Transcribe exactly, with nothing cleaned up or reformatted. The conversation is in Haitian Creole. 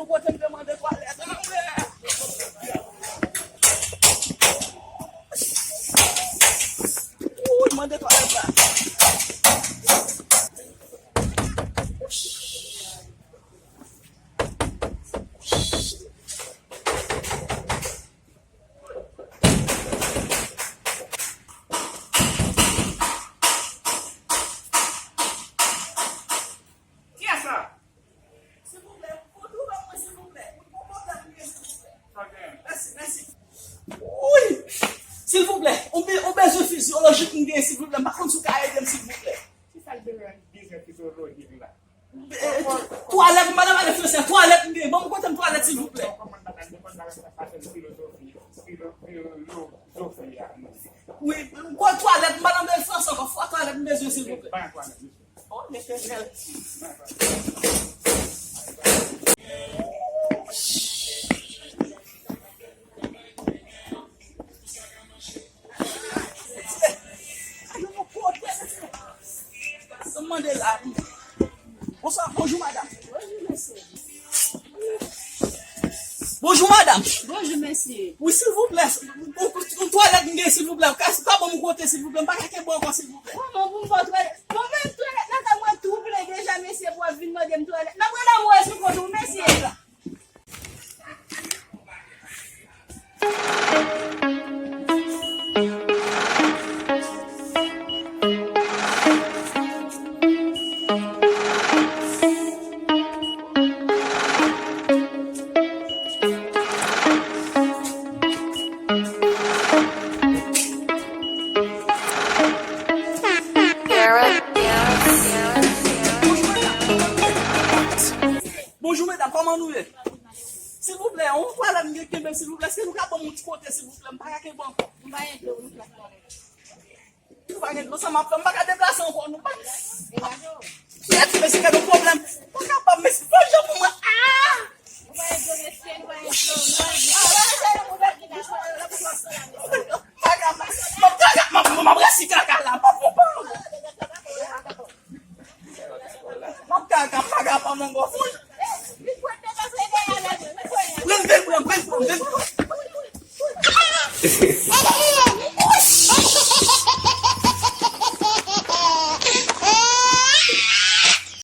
Kote m te mande twalèt. Anmwey! Woy, mande twalèt la. Kiyès la? Silvouplè, ou touve mwen, silvouplè. Ou bon pwoblèm m gen, silvouplè. Mèsi, mèsi. Wi! Silvouplè, ou be-, ou bezwen fizyolojik m gen, silvouplè. M pa konn si w ka ede m, silvouplè. Kisa l bezwen, bezwen fizyolojik la? Eh, twalèt, m pa nan pale fransè, twalèt m gen. Ban m kote m twalèt, silvouplè. Wi, kwa twalèt, m pa nan bèl fransè ankò. Fwa twalèt m bezwen, silvouplè. Oh, Letènèl. Sa m mande la. Bonswa, bonjou, madanm. Bonjou, mesye. Bonjou, madanm. Bonjou, mesye. Wi, silvouplè, yon, yon twalèt m gen, silvouplè. Ou ka, ou ka ban m yon kote, silvouplè. M pa ka kenbe ankò, silvouplè. Kòman pou m ba w twalèt? Bon, men twalèt nan kay mwen tou plen deja, mesye, pou w ap vin mande m twalèt. N ap rele anmwey sou kont ou, mesye. Bonjou, medam, kòman nou ye? Silvouplè, yon twalèt m gen kenbe, silvouplè. Èske nou ka ban m yon ti kote, silvouplè? M pa ka kenbe ankò. Nou pa gen dlo, nou pa gen twalèt. Nou pa gen dlo, sa m ap fè? M pa ka deplase ankò, nou pa. Kiyès, mesye, gen yon pwoblèm. M pa kapab, mesye, fò jan pou mwen. Ah! Nou pa gen dlo, mesye, nou pa gen dlo, nou pa gen dlo. M pa kapab, m ap kaka, m ap, m ap resi kaka la, m ap fè pa. M ap kaka, m pa kapab ankò. Fò jan. Pran, pran, pran, pran, pran.